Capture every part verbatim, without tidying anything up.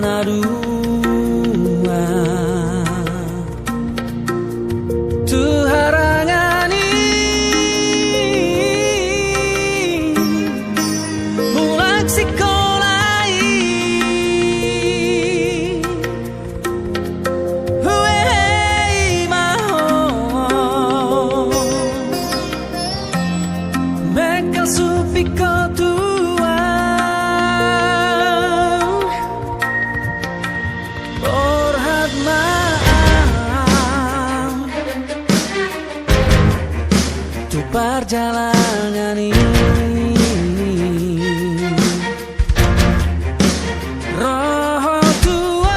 na dua tu harangan i, mulak sikola i. Huhei ma ho, mengkal supingko tu au, borhat ma au tu parjalangan i. Ro ho tu au,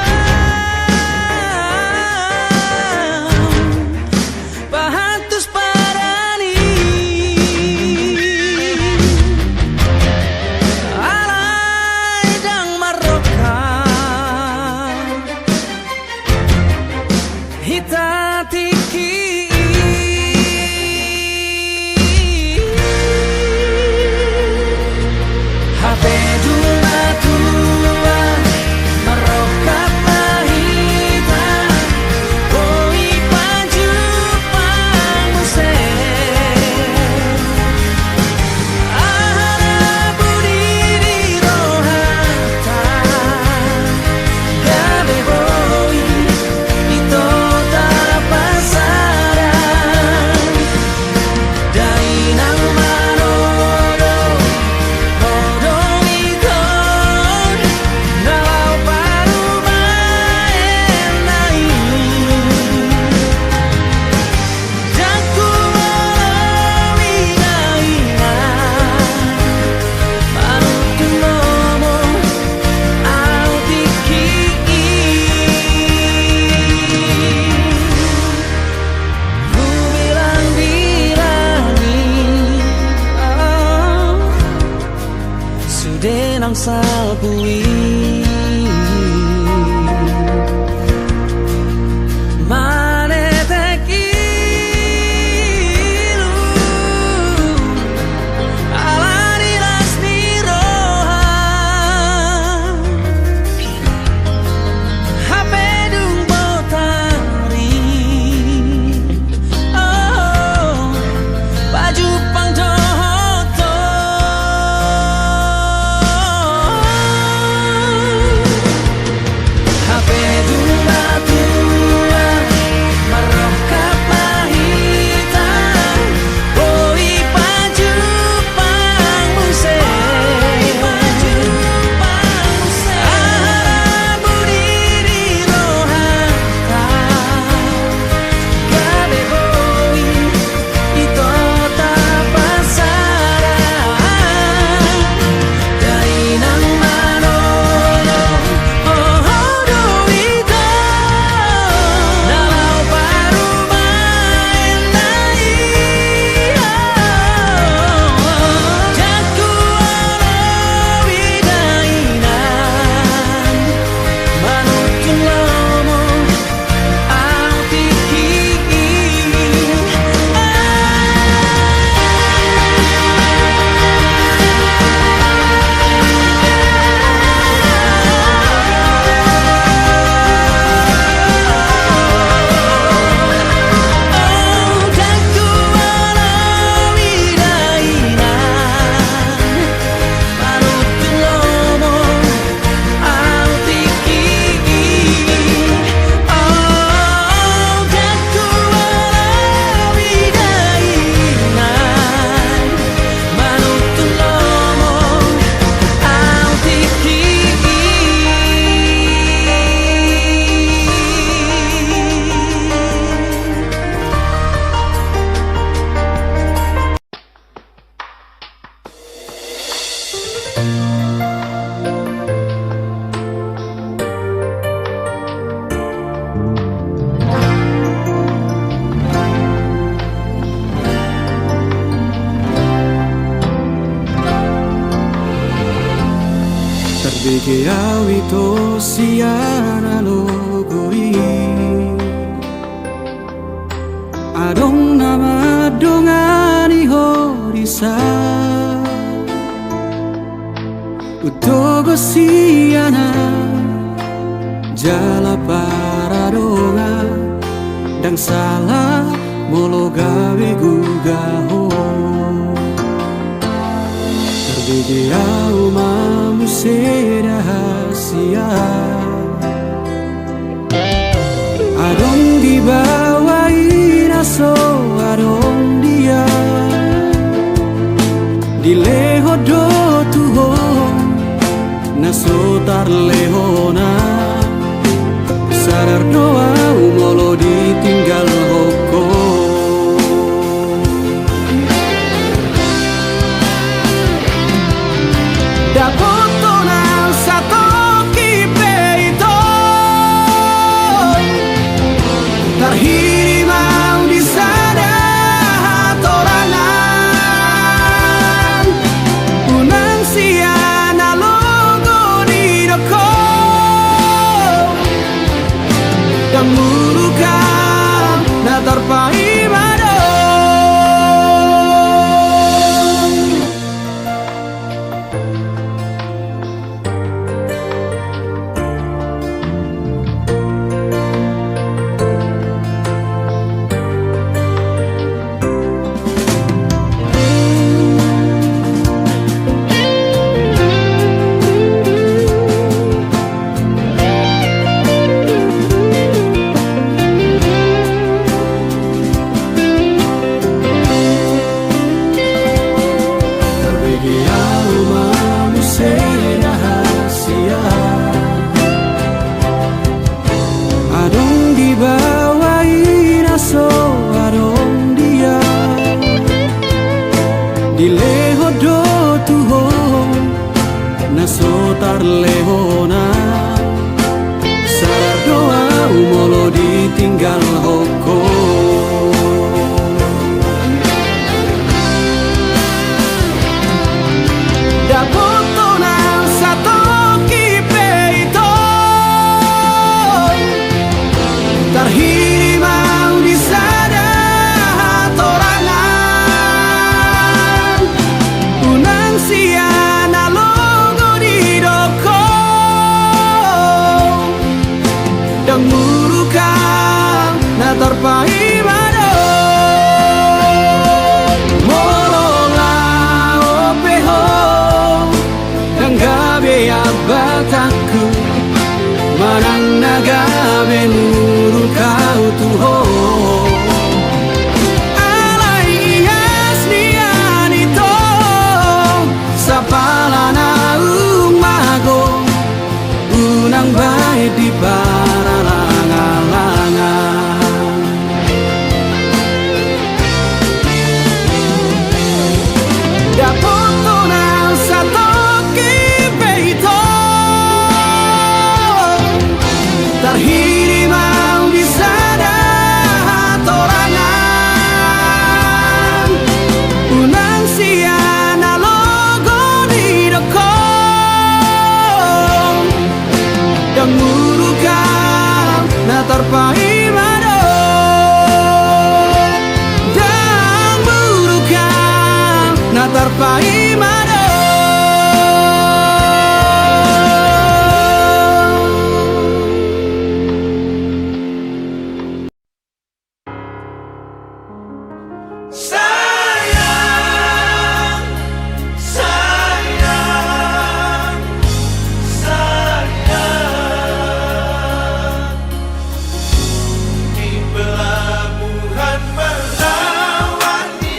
pahantus padan i, alai ndang marrongkap hita tingki i. Hape dung matua, marrongkap ma hita, boi pajumpang muse. Aha na buni di rohanta, gabe boi ito tapasaran. Dainang manodong, odong ito, na laho parumaen na i. Ndang huoloi dainang, manuntun lomo au tingki i. Hubilang-bilangi, oh, sude nang salpu i. Manetek ilu ala ni las ni roha, hape dung botari, oh, pajumpang dohot ho. Hape dung matua, marrongkap ma hita, boi pajumpang muse. Aha na buni di rohanta, gabe boi ito tapasaran. Dainang manodong, oh, do ito, na laho parumaen na i. Ndang huoloi dainang, manuntun lomo au tingki i. Ndang huoloi dainang, manuntun lomo au tingki i. Oh, ndang huoloi dainang, manuntun lomo au tingki i. Tarbege au ito sian na logo i. Adong na mandongani ho disi. Hutogu sian au Jala paradongan, ndang sala molo gabe guga ho. Tarbege ahu ma muse da hasian. Adong di baoa i na so adong dia. Dilehon do tu ho na so tarlehona. Sadar do ahu molo ditinggalhon ho. Dapothon ahu satongkin pe ito. Tarhirim ahu di sada hatorangan. Unang sian na logo didok ho. Ndang muruk ahu na tarpaima do. Tarbege ahu ma muse da hasian. Adong di baoa i na so adong dia. Dilehon do tu ho na so tarlehona. Sadar do ahu molo ditinggalhon ho. Dapothon ahu satongkin pe ito. Tarhirim ahu di sada hatorangan. Unang sian na logo didok ho. Ndang muruk ahu na tarpaima do. Molo laho pe ho ndang gabe ambatanku, manang na gabe muruk ahu tu ho. Alai ias nian ito, sapala naung mago, unang bahen di paralanglangan. Dapothon ahu satongkin pe ito. Tarhirim ahu di sada hatorangan. Unang sian na logo didok ho. Ndang muruk ahu na tarpaima do. Ndang muruk ahu na tarpaima do. Sayang, sayang, sayang, di pelabuhan Merauani.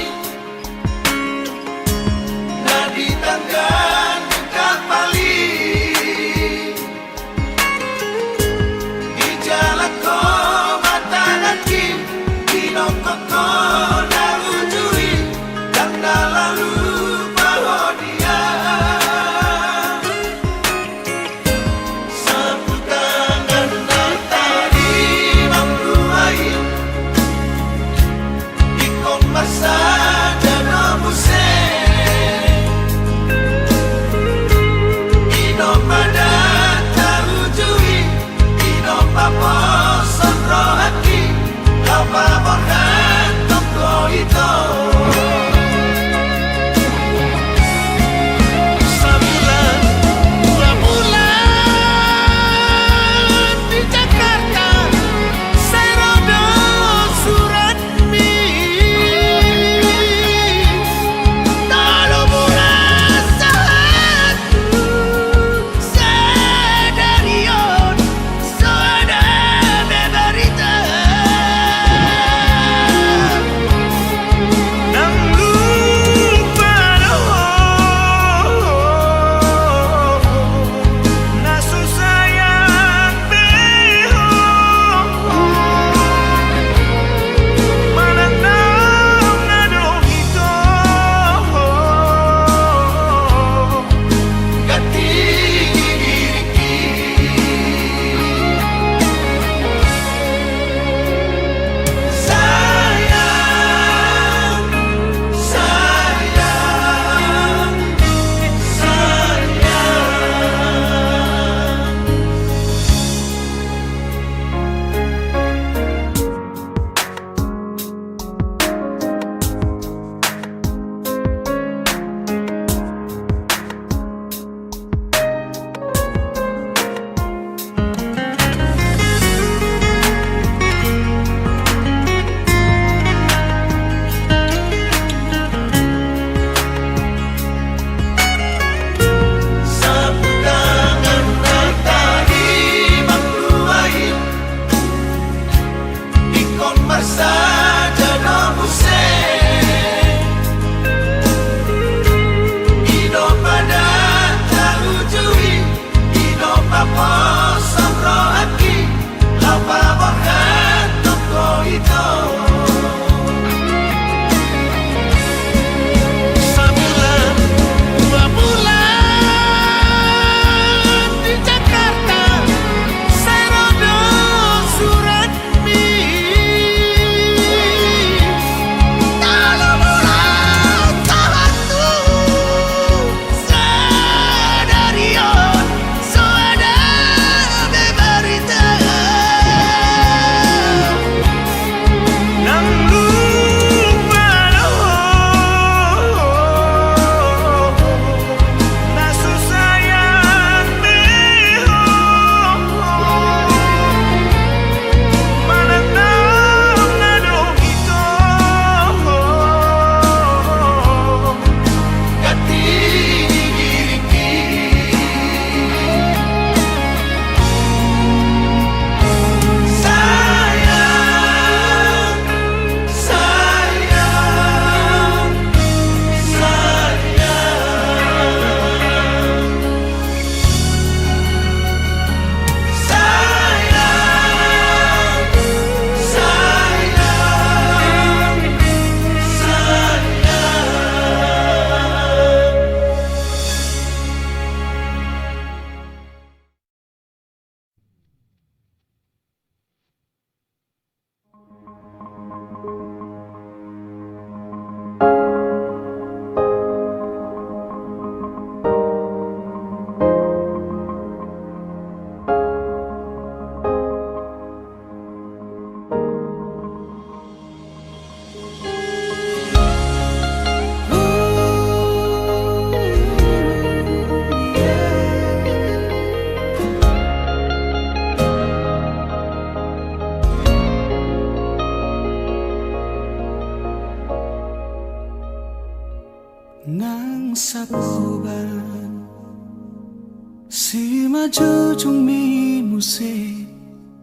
Jujungmi muse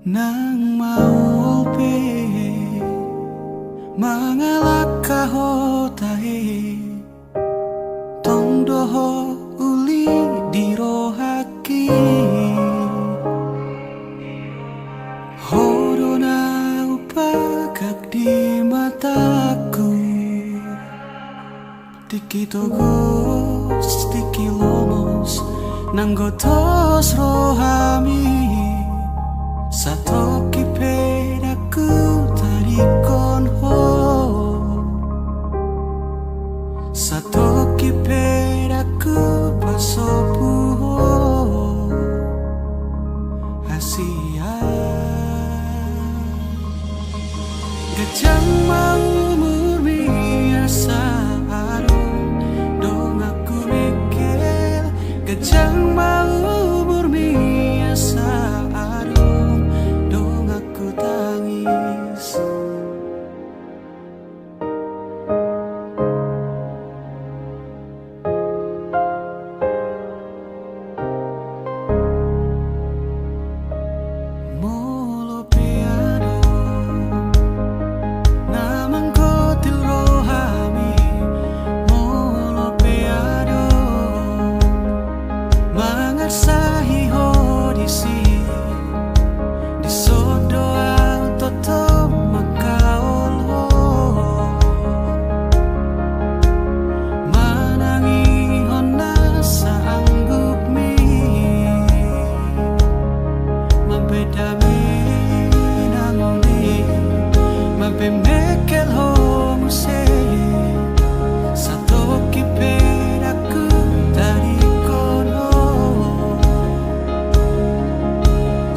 nang maol pe mangalangka ho tahe. Tong do ho uli di rohangki. Ho do na hupangkak di matangku. Tingki togos, tingki lomos, nang gotos rohami. Satongkin pe ndang hutadingkon ho. Satongkin pe ndang hupasobu ho. Hasian. Ganjang ma umurmi asa adong donganku mengkel. Ganjang ma umurmi asa adong donganku tangis. Molo pe adong na manggotil rohami, molo pe adong mangarsahi ho disi, dison do ahu tongtong mangkaol ho. Manangihon nasa anggukmi. Mambahen dame na uli, mambahen mengkel ho muse. Satongkin pe ndang hutadingkon ho.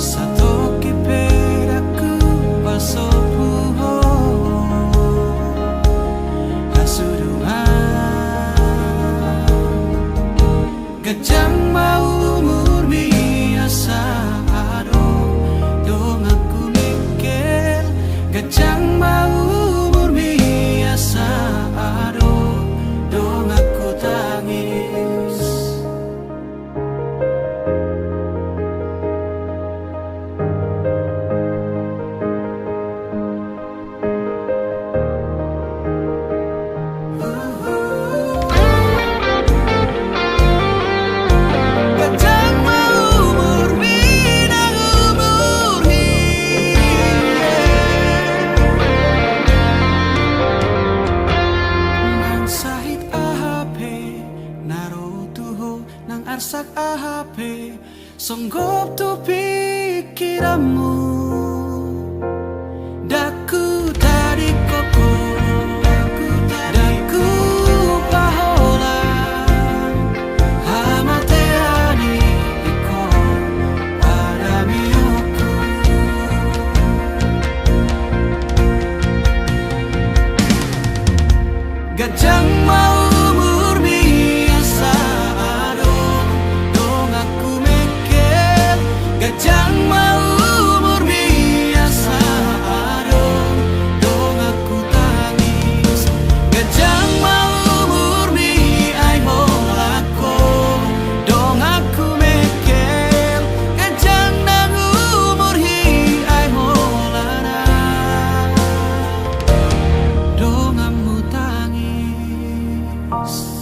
Satongkin pe ndang hupasobu ho. Hasudungan. Ganjang ma umurmi asa adong donganku mengkel. Ganjang ma umurmi asa adong donganku tangis. Ganjang ma umurmi nang umur hi. Nang sahit aha pe na ro tu ho, nang arsak aha pe songgop tu pingkiranmu. Ndang hutadingkon ho, ndang hupaholang hamatean i, ingkon paramionku. Ganjang ma umurmi asa adong donganku mengkel. Ganjang ma umurmi asa adong donganku tangis. Ganjang ma umurmi ai holan ho donganku mengkel. Ganjang nang umur hi ai holan ahu donganmu tangis.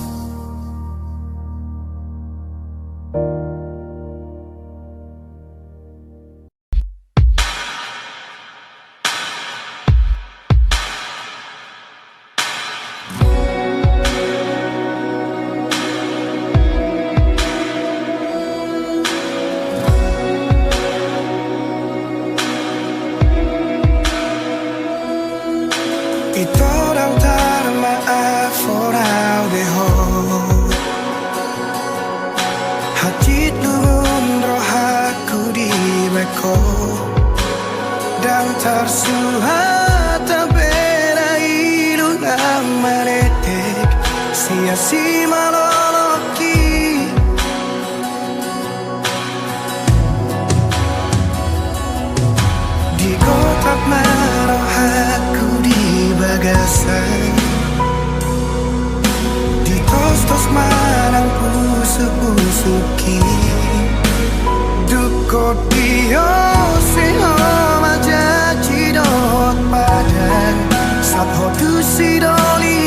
Ito, ndang tarmaaf ho au dohot hatindangkon rohangku dibahen ho. Ndang tarsuhat be na ilu nang maletek sian simalolongki. Digotap ma rohangku di bagasan, ditostos ma nang pusukpusukki. Di ho seho ma janji dohot padan, sahat ho tu sidoli.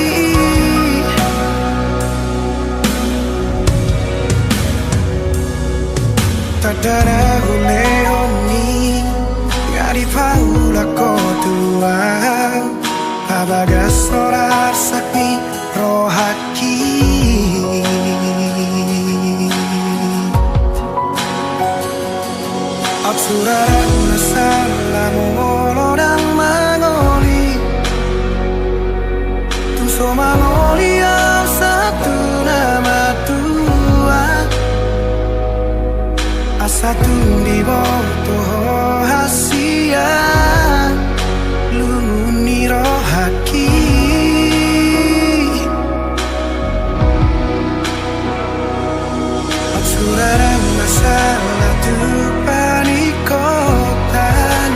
Tanda na hulehon i nga dipaulak ho Tuhan, bagas sonang arsak ni rohangki. Aut sura ndang na salah molo ndang mangoli. Tung so mangoli au sahat tu na matua, asa tung diboto ho hasian lungun ni rohangki. Aut sura ndang na salah tu paningkotan,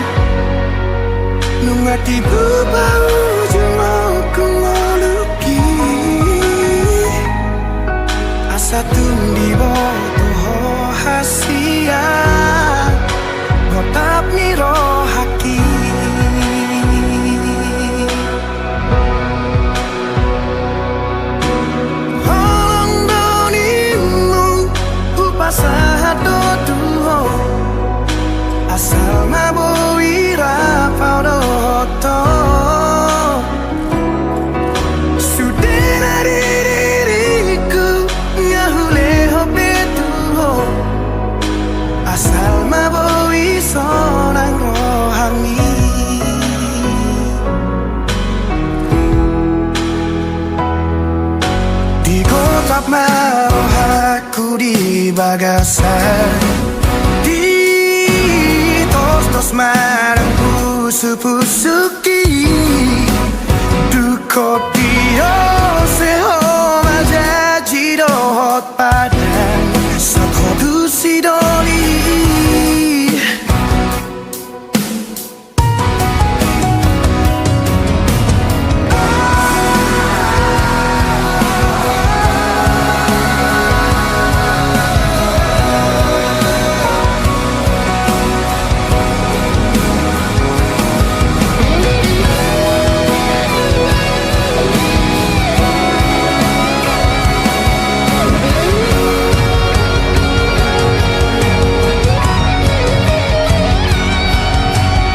nunga tibu paujung ogung ngolungki, asa tung diboto ho hasian gotap ni rohangki. Holong do ninmu hupasahat do tu ho, asal ma boi rap au dohot ho. Sude na di diringku nga hulehon be tu ho, asal ma boi sonang rohami. Digotap ma rohangku di bagasan, ditostos ma nang pusukpusukki. Dung hot di ho seho ma janji dohot padan, sahat ho tu sidoli.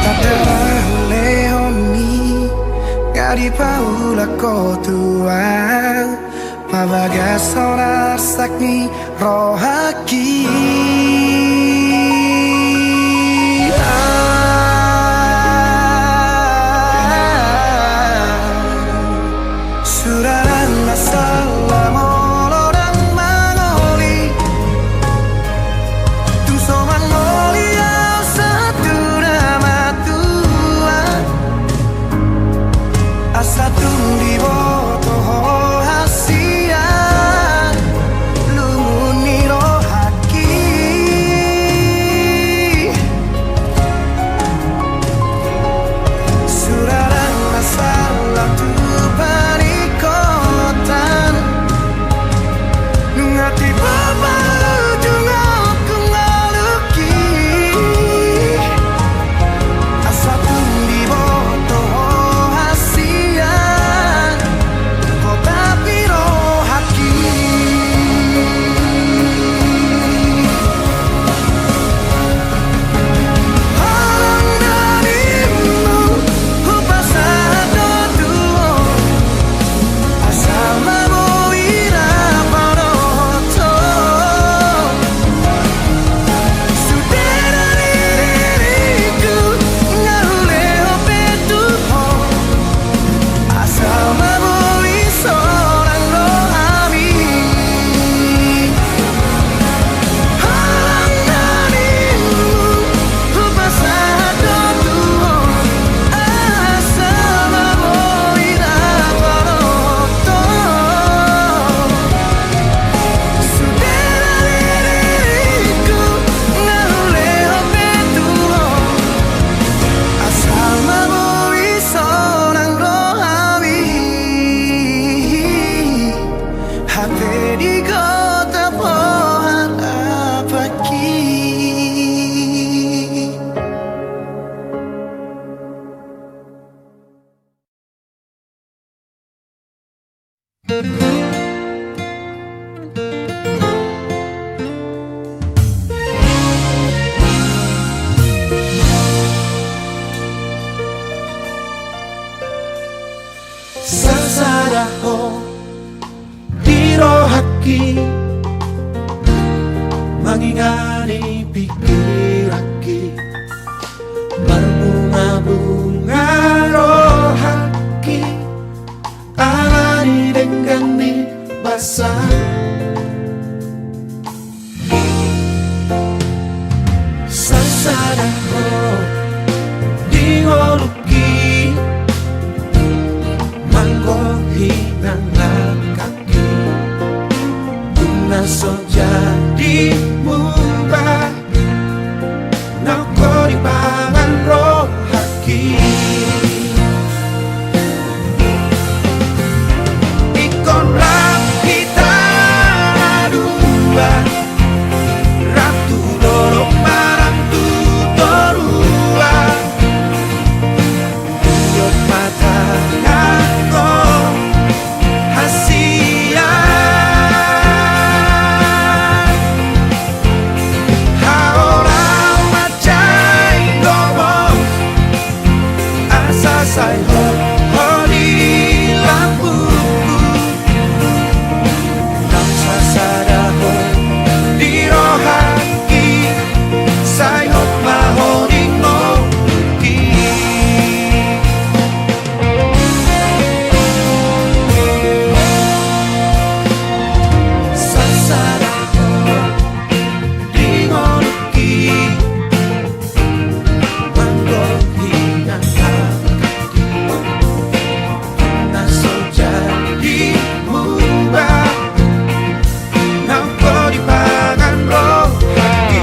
Tanda na hulehon i nga dipaulak ho Tuhan, bagas sonang arsak ni rohangki. Sura ndang na salah molo ndang mangoli. Tung so mangoli au sahat tu na matua, asa tung diboto ho hasian lungun ni rohangki. Ho di rohangki, mangingani pingkiranki, marbungabunga rohangki, ala ni denggan ni basa. Sasada ho di ngolungki, manggohi nang langkangki, dung na so jadi mubah, nang ho dipangan rohangki. Ingkon rap hita na dua, rap tu dolok manang tu toruan. Iot ma tanganhon hasian. Haola ho manjalo gomos, asa sai hot ho di lambungku. Nang sasada ho di rohangki, sai hot ma ho di ngolungki. Sasada ho di ngolungki, manggohi nang langkangki, na so jadi mubah, nang ho dipangan rohangki.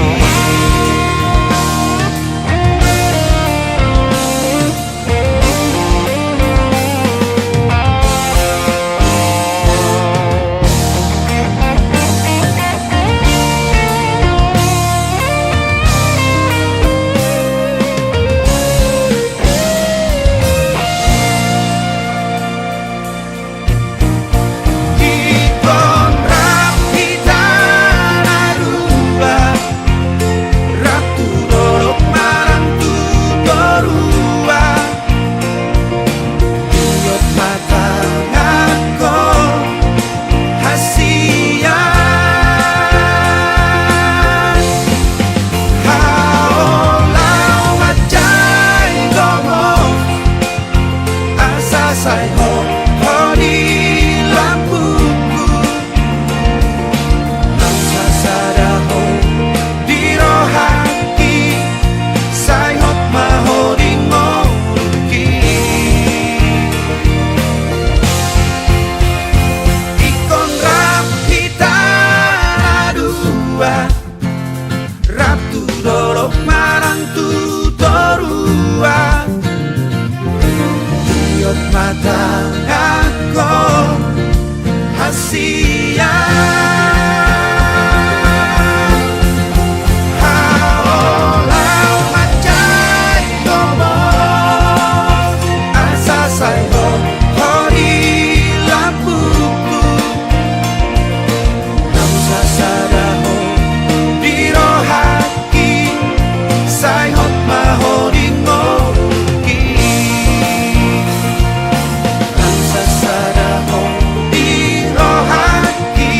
Ingkon rap hita na dua, rap tu dolok manang tu toruan. Iot ma tanganhon hasian. Haola ho manjalo gomos, asa sai hot ho di lambungku. Nang sasada ho di rohangki, sai hot ma ho di ngolungki. Ingkon rap hita na dua, rap tu dolok manang tu toruan. Iot ma tanganhon hasian. Haola ho manjalo gomos, asa sai hot ho di lambungku. Nang sasada ho di rohangki, sai hot ma ho di ngolungki. Nang sasada ho di rohangki,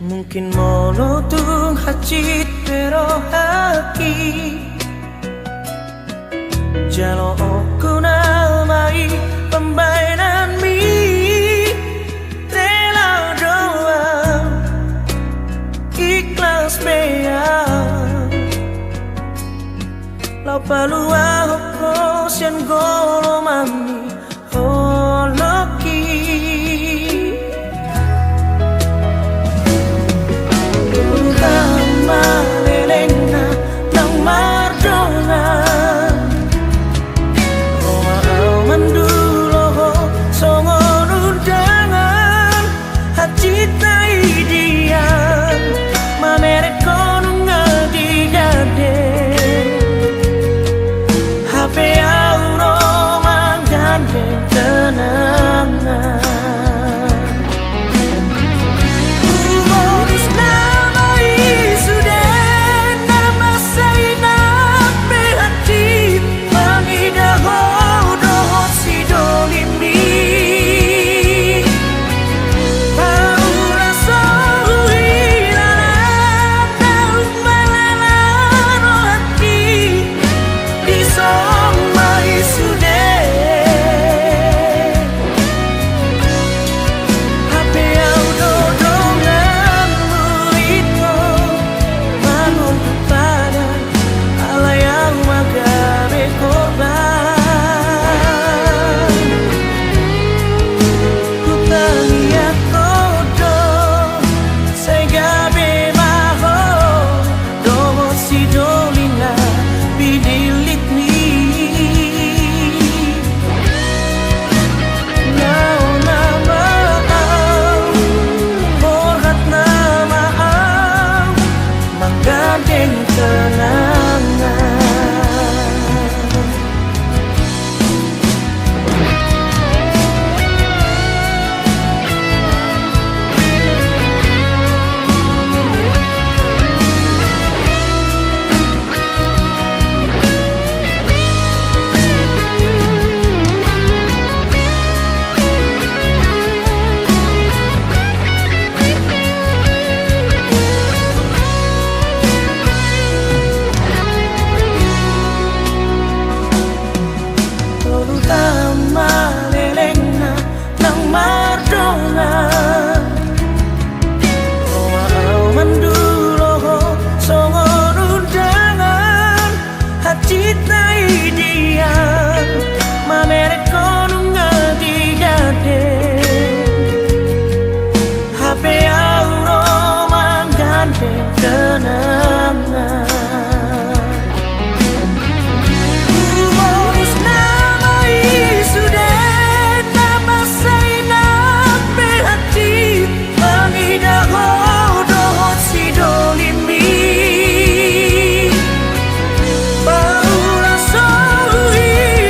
Mungkin molo tung hansit pe rohangki, jalo okkon ma i pambahenanmi. Rela do au, ikhlas pe au, laho paluahon ho sian golom ni holongki. Tolu tama lelengna naung mardongan, ro ma au mandulo ho songon undangan. Hansit na idian, mamereng ho nunga di gandeng, hape au ro manggandeng kenangan. Humorus nama i sude, nama sai na pe hansit. Mangida ho dohot sidolimi. Paula so huhilala, naung malala rohangki, dison ma i sude. Hape au do donganmu ito, mangon tu padan, alai au ma gabe korban. Hutangiangkon do, sai gabe ma ho dohot sidoli na pinillitmi. Laho nama au, borhat nama au, manggandeng kenangan. Tolu tama lelengna naung mardongan, ro ma au mandulo ho songon undangan. Hansit na idian, mamereng ho nunga di gandeng, hape au ro manggandeng kenangan. Humorus nama i sude, nama sai na pe hansit. Mangida ho dohot sidolimi. Paula so huhilala,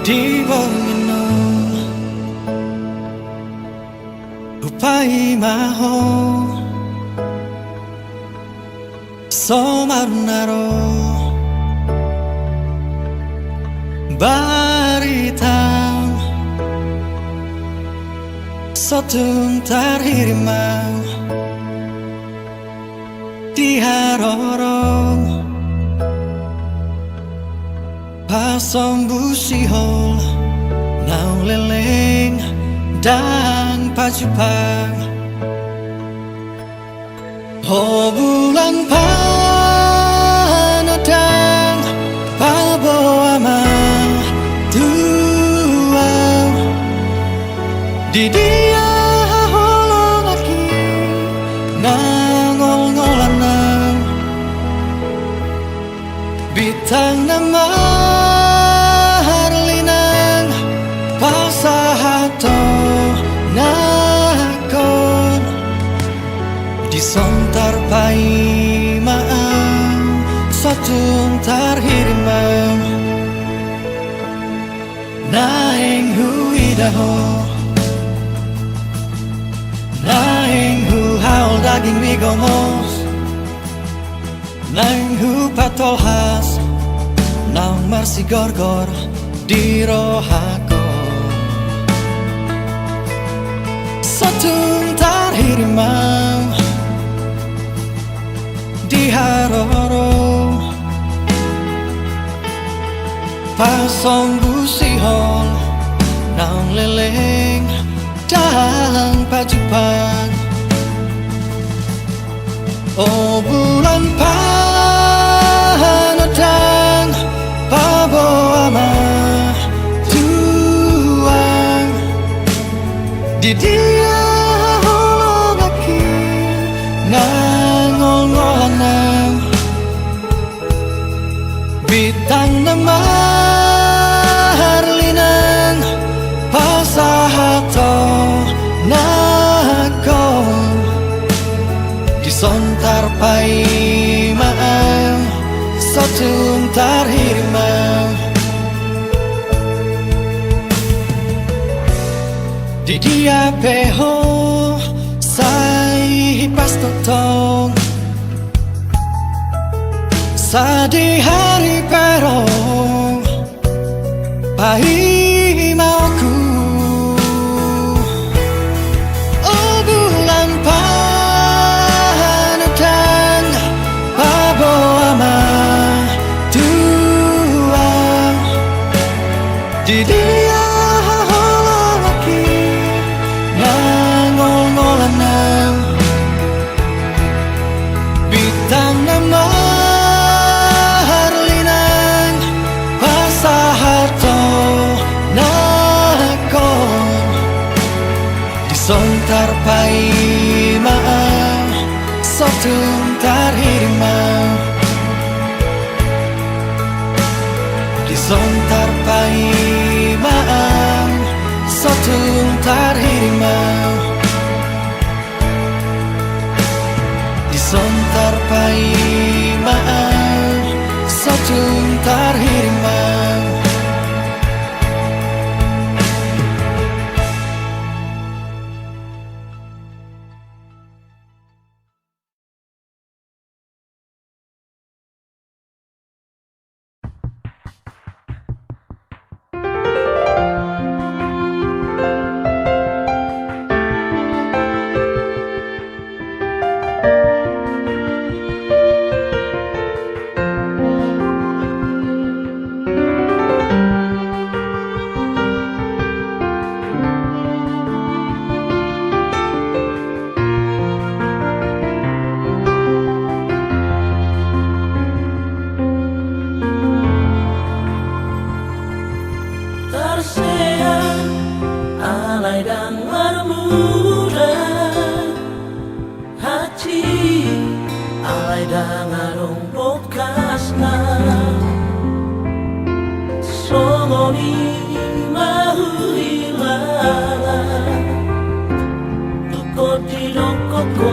Di borngin on hupaima ho so marnaro baritam, so tung tarhirim au di haroro. Pasombusihon naung leleng ndang pajumpang. O bulan panandang, paboa ma tu au di dia haholonganki nangolngolan au. Bintang na marlinang, pasahathonangkon, dison tarpaima au, so tung tarhirim au. Naeng huida ho, naeng huhaol dagingmi gomos, naeng hupatolhas naung marsigorgor di rohangkon. So tung tarhirim au di haroro, pasombusihon naung leleng ndang pajumpang. O bulan panandang, paboa ma tu au di dia haholonganki nangolngolan au. Bintang na marlinang, pasahathonangkon, dison tarpaima au, so tung tarhirim au. Di dia pe ho sai hipas tongtong, sadihari pe ro paima oku. O bulan panandang, paboa ma tu au di dia haholonganki nangolngolan au. Bintang na marlinang, pasahathonangkon, dison tarpaima au, so tung tarhirim au. Dison tarpaima au, so tung tarhirim au. Dison tarpaima au, so tung tarhirim au. Tarsea alai ndang marmula, hansit alai ndang adong bokasna. Songon i ma huhilala, tung didok ho